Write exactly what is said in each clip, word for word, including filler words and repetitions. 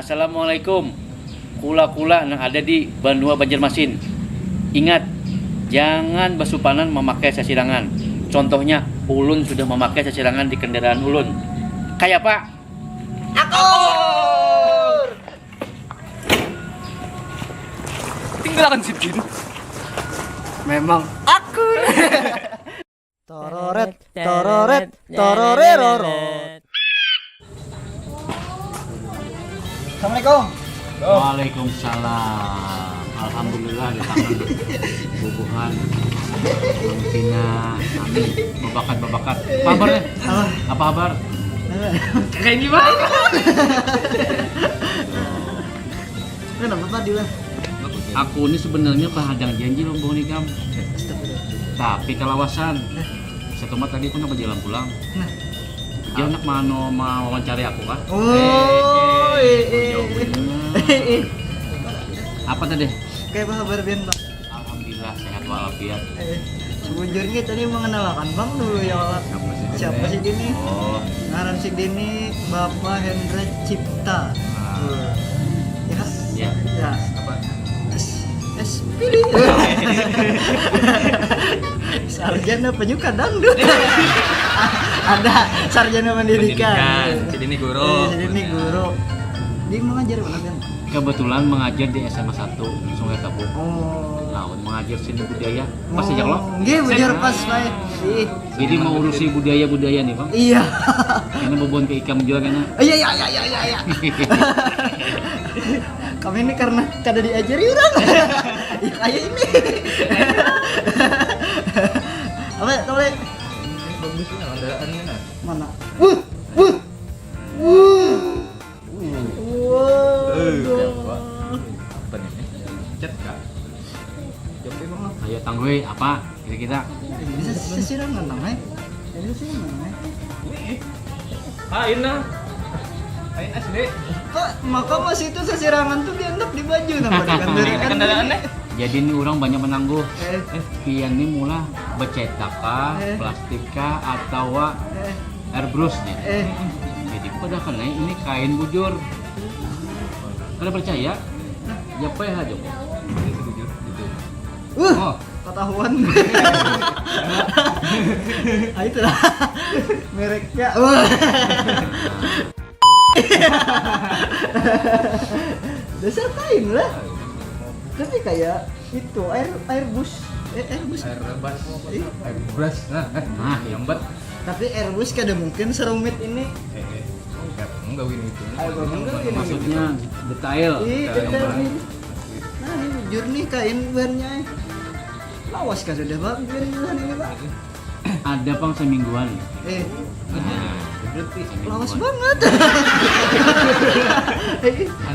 Assalamualaikum. Kula-kula nang ada di banua Banjarmasin. Ingat, jangan basupanan mamakai sasirangan. Contohnya, ulun sudah mamakai sasirangan di kendaraan ulun. Kayapa? Akur! Tinggalkan si Jin. Memang akur. Tororet, tororet, tororerorot. Assalamualaikum. Waalaikumsalam. Alhamdulillah datang bubuhan. Tina kami babakat-babakat. Apa kabar? Apa kabar? Kayak gimana? Kenapa tadi lah? Aku ini sebenarnya pahadang janji lombong nikam. Tapi kalawasan. Satu tadi aku nak berjalan pulang. Nah. Dia nak mano mewawancari aku kah? Oh, eh, eh, eh, eh. Apa tadi? Kayak apa kabar Bian, Bang? Alhamdulillah sehat walafiat. Eh, sebujurnya tadi mengenalkan Bang dulu ya Allah. Siapa sih ini? Oh, Ngaran si Dini Bapak Hendra Cipta. Tuh. Ya. Ya. Ya. Apa? Es, es pilih. Sarjana penyuka dangdut. Ada sarjana pendidikan. Jadi ini guru. Eh, jadi ini guru. Dia mengajar mana kan? Kebetulan mengajar di S M A satu Sungai Tabuk. Oh. Lawan mengajar seni budaya. Pas aja lo. Nggih, bujur pas baik. Ih. Jadi mau urusi budaya-budaya nih, Bang. Iya. Karena bebuan ke ikam juga karena Iya, iya, iya, iya, iya, iya. Kami ini karena kada diajari orang. Ih, kayak ini. Apa ya, tahu ya? Bagus nih kendaraannya nah. Mana? Wuh, wuh, wuh. Eh, Waduh. apa? Apa nih? Cat kah? Jawab emang lah. Ayo tanggui apa kira-kira? Ini sesirangan nang, eh. Ini sesirangan nang, eh. Kain nah. Kain asli. Kok maka masih itu sesirangan tuh dianggap di baju nang pada kan dari kan Kendaraannya. Jadi ini orang banyak menangguh. Eh, Pian ini mula bercetak kah, Eh. plastik kah, atau eh, airbrush nih. eh. Jadi pada kena ini kain bujur. Kada percaya? Ya peh aja kok. Ini sih bujur gitu. Uh, Oh, ketahuan. Ah, itulah. Mereknya. Wah. Dasar kain lah. Tapi kayak itu air air bus. Eh, air bus. Air bas. Ih. Air bas. Nah, eh, Nah. Nyambat. Tapi air bus kada mungkin serumit ini. Eh, eh. Enggak, enggak win itu. Air bus enggak win. Maksudnya detail. Ih, detail nih. Nah, ini jernih kain bannya. Eh. Lawas kah sudah, Pak? Biar bulan ini, Pak. Ada pang semingguan. Eh, Nah, Berarti semingguan. lawas banget.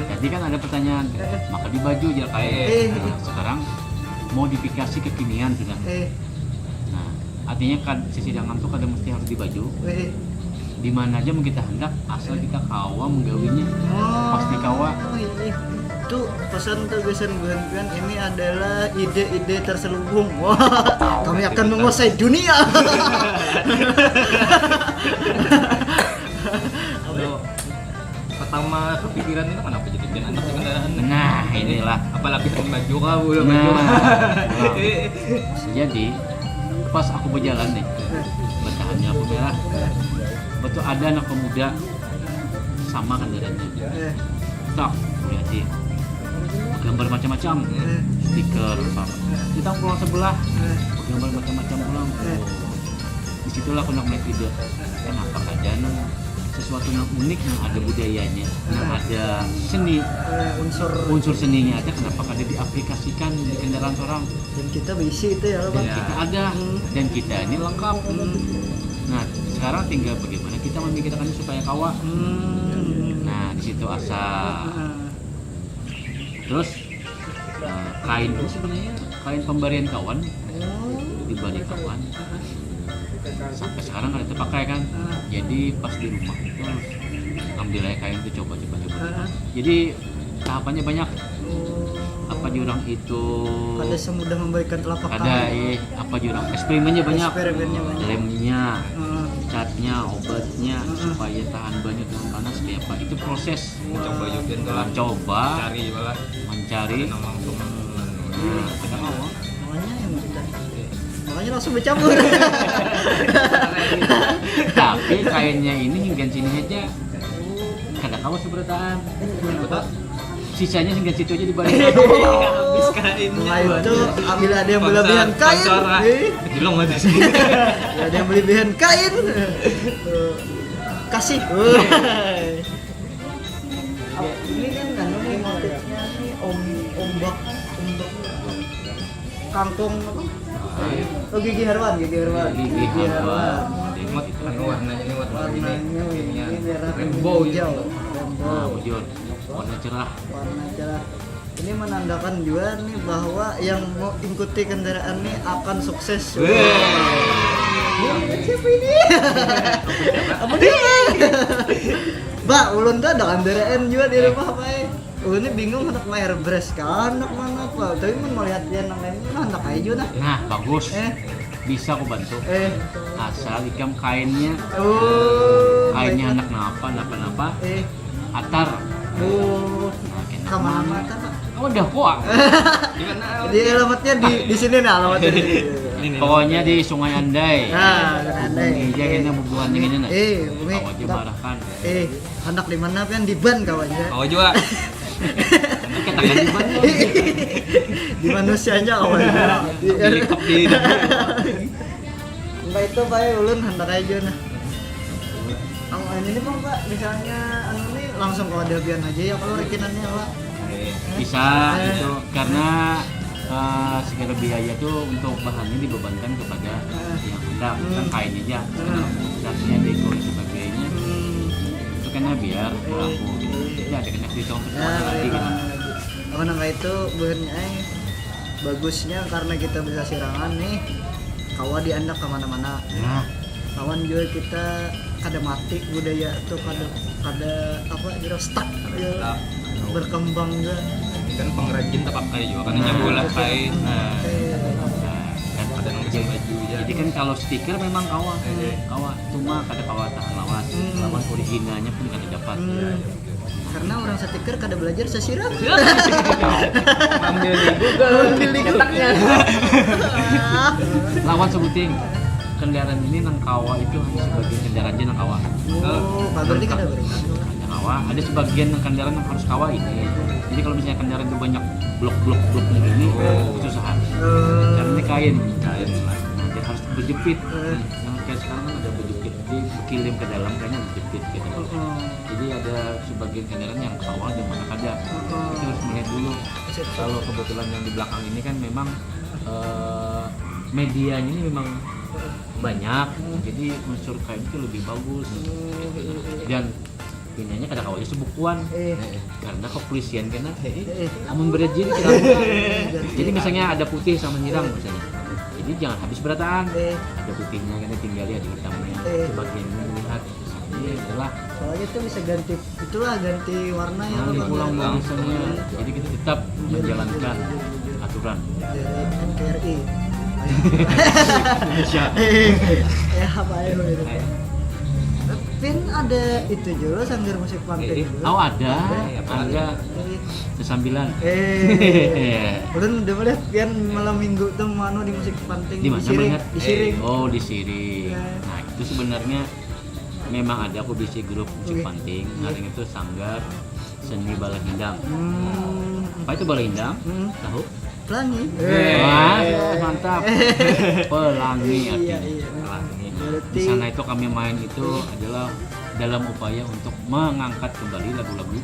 Tadi kan ada pertanyaan, maka di baju aja kayak. Eh. Nah, sekarang modifikasi kekinian sudah. Eh, Nah, artinya kan sesidangan tuh kada mesti harus di baju. eh. Di mana aja mun kita hendak, asal kita kawa menggawinya. Oh. Pasti kawa. Itu pesan tegasan buhan ini adalah ide-ide terselubung. Wah, kami akan menguasai dunia. Kalau pertama kepikiran itu kenapa jadi bikin anak di kendaraan? Nah, inilah. Apa lapisan baju kah, bola baju Nah, kah? Jadi pas aku berjalan nih, bertahannya aku merah. Betul ada anak pemuda sama kendaraannya. Eh, Tak, lihat sih. Gambar macam-macam, eh, stiker, apa. Kita pulang sebelah, eh. gambar macam-macam pulang. Eh. Disitulah aku nak melihat ide. Kenapa kaja nang sesuatu yang unik, yang ada budayanya, yang ada seni, Eh, unsur unsur seninya aja, kenapa kada diaplikasikan di kendaraan orang? Dan kita berisi itu ya, Pak. Kita ada dan kita ini lengkap. Nah, sekarang tinggal bagaimana kita memikirkannya supaya kawa. Hmm. Nah, di situ asa. Nah. Terus eh, kain ini sebenarnya kain pemberian kawan, Oh. diberi kawan. Sampai sekarang kada terpakai kan. Jadi pas di rumah itu ambil aja kain itu, coba coba coba. Ah. Jadi tahapannya banyak. Oh. Apa jurang itu? Kada semudah membalikan telapak Kada, tangan. Eh, apa jurang? Eksperimennya banyak. Eksperimennya banyak. Lemnya, Heeh. Catnya, obatnya, supaya tahan banyu, tahan panas, kayak apa? Itu proses. Coba juga lah. Coba. Cari juga lah. Mencari. Ada nama langsung. Nah, ada apa? Makanya yang kita. Makanya langsung bercampur. Tapi kainnya ini hingga sini aja. Kada kawa seberataan. Betul. Sisanya hingga situ aja dibalik. Habis kainnya. Nah, itu bila ada yang berlebihan kain. Sponsor, ah. Eh. Bilang aja sih. Bila ada yang berlebihan kain. Eh, kasih. Ini kan anu nih motifnya nih om ombak ombak kangkung apa? Oh, gigi haruan, gigi haruan. Gigi haruan. Ini anu warnanya ini warna ini. Warnanya ini merah hijau. Rainbow. Nah, bujur. Warna cerah. Warna cerah. Ini menandakan juga nih bahwa yang mau ikuti kendaraan nih akan sukses. Weh. Ini siapa ini? Apa nih? Mbak, ulun tuh ada kendaraan juga di rumah, Pak. Ulun ini bingung anak mah airbrush kah, anak mana apa. Tapi mun melihat dia nang lain, nah, anak aja juga nah. Nah, bagus. Eh. Bisa aku bantu. Eh. Asal ikam kainnya. Oh, kainnya baiklah. Anak napa, napa, napa. Eh. Atar. Oh. Nah, kena. Ka mana atar, Pak? Oh, udah kuat. Di mana alamatnya? Di, di sini nah alamatnya. Ini nih. Pokoknya di Sungai Andai. Nah, Sungai Andai. Hubungi aja ini bubuhannya ini nah. Eh, hubungi. Kawa aja marahkan. Eh, handak di mana pian, di ban kawa aja. Kawa jua. Kita kan di ban. Di manusianya kawa aja. Di helikop di. Entah itu, Pak, ya, ulun handak aja nah. Ang-, ini nih, Bang, Pak, misalnya anu nih langsung kawa diapian aja ya kalau rekinannya, Pak. Bisa, eh, itu karena, eh, segala biaya tuh untuk bahannya dibebankan kepada, eh, yang hendak, bukan, hmm, kain aja. Hmm. Catnya, dekor, sebagainya. Hmm. Itu kena biar, eh, pelaku. Jadi ada kena perhitungan, ya, perhitungan lagi, gitu. Perhitungan lagi. Apa namanya itu, buhannya, eh, bagusnya karena kita bisa sirangan nih, kawa diandak kemana-mana. Nah. Lawan juga kita kada mati budaya tuh, kada, kada apa, kira stuck, ya. Stuck. Berkembang juga. Ini kan pengrajin tapakai juga kan, nah, hanya bola kain. Nah. Iya. Nah, kan ada nang bikin baju aja. Jadi kan kalau stiker memang kawa, iya, iya, kawa, cuma kada kawa tahan lawas. Hmm. Lawan originalnya pun kada dapat. Hmm. Iya, iya. Karena orang stiker kada belajar sasiram. Ambil di Google. Ambil di Google. Cetaknya. Lawan sebuting. Kendaraan ini nang kawa itu hanya sebagian kendaraan aja nang kawa. Oh, berarti kada berikan. Nang kawa, ada sebagian nang kendaraan yang harus kawa ini. Jadi kalau misalnya kendaraan itu banyak blok-blok-blok begini, oh, kesusahan. Oh. Karena ini kain. Kain. Nah, dia harus berjepit. Eh. Yang kayak sekarang kan ada berjepit, jadi kilim ke dalam kayaknya berjepit gitu. Oh. Jadi ada sebagian kendaraan yang kawa, ada mana kada. Oh. Itu harus melihat dulu. Siap, siap. Kalau kebetulan yang di belakang ini kan memang, eh, medianya ini memang banyak, hmm, jadi unsur kain itu lebih bagus. Hmm. Dan pinanya kada kawa aja sebukuan. Eh. Karena kepolisian kena. Eh. Amun berajin kita. Eh. Jadi misalnya ada putih sama hirang misalnya. Jadi jangan habis berataan. Eh. Ada putihnya kena tinggal ya di hitamnya. Eh. Sebagian melihat ini adalah. Soalnya itu bisa ganti, itulah ganti warna ya. Nah, kalau diulang misalnya. Jadi kita tetap, bujur, menjalankan, bujur, bujur, bujur, aturan. Dari N K R I. Indonesia. Eh, apa ya itu? Eh. Pin ada itu juga, sanggar musik pantai. Eh, juga. Oh, ada. Ada, ya, ada. Ada. Sesambilan. Eh. Ulun udah melihat pian malam minggu tuh mano di musik pantai. Di mana melihat? Di Siring. Oh, di Siring. Eh. Nah, itu sebenarnya memang ada aku bisi grup musik panting, ngarannya itu Sanggar Seni Balahindang. Hmm. Apa itu Balahindang? Hmm. Tahu? Pelangi. Wah, mantap. Pelangi artinya. Iya, iya. Pelangi. Berarti di sana itu kami main itu adalah dalam upaya untuk mengangkat kembali lagu-lagu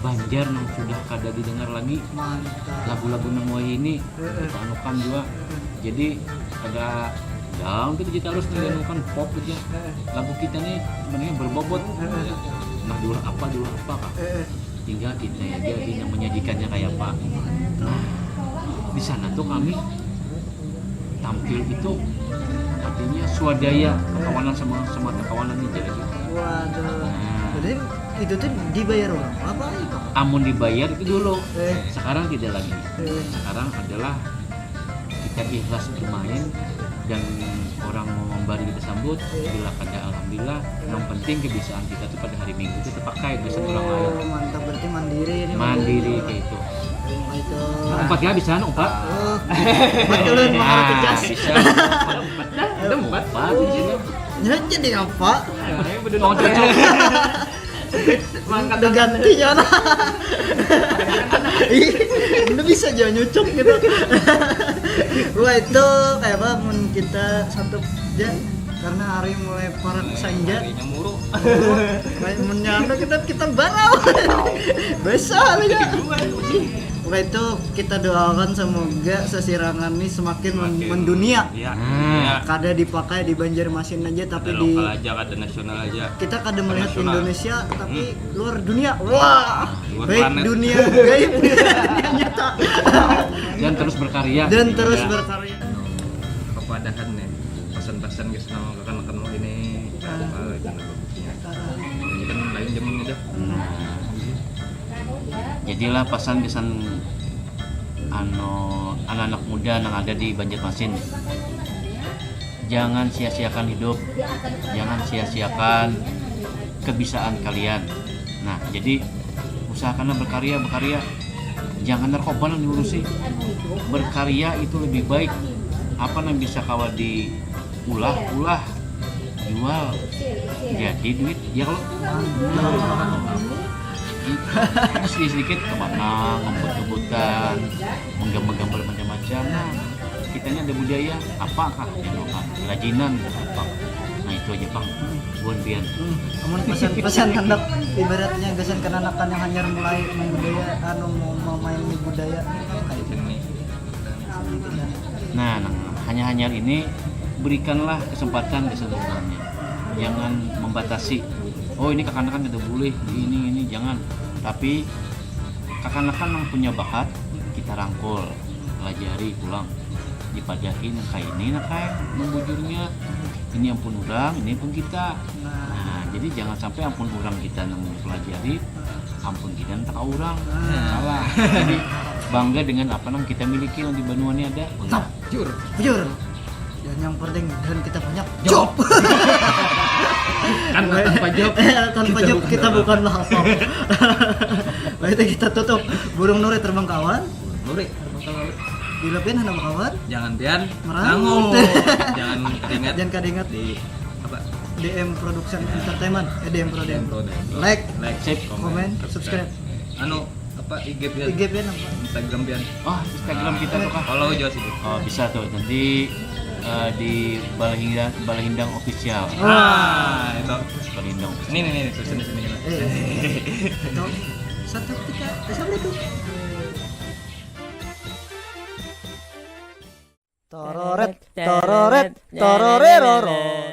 Banjar yang sudah kada didengar lagi. Mantap. Lagu-lagu nang wayahini, heeh, dipanukan juga. Heeh. Jadi kada down gitu, kita harus, heeh, mendengarkan pop aja. Heeh. Lagu kita nih sebenarnya berbobot. Heeh. Nah, dulu apa, dulu apa kah? Heeh. Tinggal kita aja yang menyajikannya kayak apa. Nah, di sana tuh kami tampil itu artinya swadaya, kekawanan sama, sama kekawanan ini jadi. Waduh. Nah. Berarti itu tuh dibayar orang apa itu? Amun dibayar itu dulu. Eh. Sekarang tidak lagi. Eh. Sekarang adalah kita ikhlas bermain, Dan orang mau membari kita sambut, bila kada alhamdulillah, yang penting kebiasaan kita tuh pada hari Minggu itu terpakai, bisa orang lain. Oh, mantap, berarti mandiri ini. Mandiri kayak itu. Itu. Nah, empat ya bisa, no, empat. Oh, empat dulu yang mau Ah, dicas. Bisa. Ada empat. Empat di sini. Ya, jadi apa? Nah, ini bener. Oh, cocok. Udah ganti ya lah. Ih, udah bisa aja nyucuk gitu. Wah, itu kayak apa, mun kita satu aja karena hari mulai parak senja. Harinya muruk. Kayak mun nyanda kita kita barau. Biasa aja. Wah, itu kita doakan semoga sesirangan ini semakin men- Semakin mendunia. Iya. Hmm. Iya. Kada dipakai di Banjarmasin aja, tapi Ada di lokal aja, kada nasional aja. Kita kada melihat Internasional. Indonesia, tapi luar dunia. Wah, Luar baik planet. Dunia gaib, dunia nyata. Dan terus berkarya. Dan terus Ya. Berkarya. Kepadahan nih, pesan-pesan guys, nama kekanakan mau ini apa gitu, bagusnya. Ini kan lain zaman udah. Jadilah pesan kesan anu anak-anak muda yang ada di Banjarmasin. Jangan sia-siakan hidup. Jangan sia-siakan kebisaan kalian. Nah, jadi usahakanlah berkarya, berkarya. Jangan narkoba yang diurusi. Berkarya itu lebih baik. Apa yang bisa kawa diulah, ulah, jual. Jadi duit, ya kalau sedikit-sedikit kemana, ngebut-ngebutan, menggambar-gambar macam-macam. Nah, kita ini ada budaya, apakah? Kerajinan, apa? Nah, itu aja, Pang. Buan pian. Hmm, amun pesan-pesan hendak ibaratnya gasan kekanakan yang hanyar mulai main budaya, anu, mau mau main budaya kayak gitu. Seni. Nah, nah, hanya-hanyar ini berikanlah kesempatan kesempatannya. Jangan membatasi. Oh, ini kekanakan kada boleh, ini ini jangan. Tapi kekanakan yang punya bakat kita rangkul, pelajari pulang. Dipadahi nang kayak ini, nah kayak membujurnya. Ini ampun orang, ini ampun kita. Nah, jadi jangan sampai ampun orang kita nang pelajari, ampun kita nang taka orang. Salah. Jadi bangga dengan apa nang kita miliki yang di banua ini ada. Jujur. Bujur. Dan yang penting dan kita punya job. Karena tanpa job Eh, tanpa job kita bukanlah apa-apa. Baik, kita tutup. Burung Nuri terbang kawan. Nuri, terbang kawan. Bila pian hendak bakawan, Jangan pian Merangut. Merangut. Jangan kada ingat Jangan kada ingat. Di apa? D M Production Entertainment, eh, D M Pro, D M. Pro, D M Pro. Like, Like, Sip. Comment, subscribe. Anu, apa, I G pian? I G pian apa? Instagram pian. Oh, Instagram kita tuh, Kak. Follow juga sih. Oh, bisa tuh. Nanti eh, di Balahindang, Balahindang Official. Ah, itu. Balahindang. Ini nih, nih, tulisan di sini. Eh, itu satu tiga. Assalamualaikum. Tororet, tororet, tororeroro.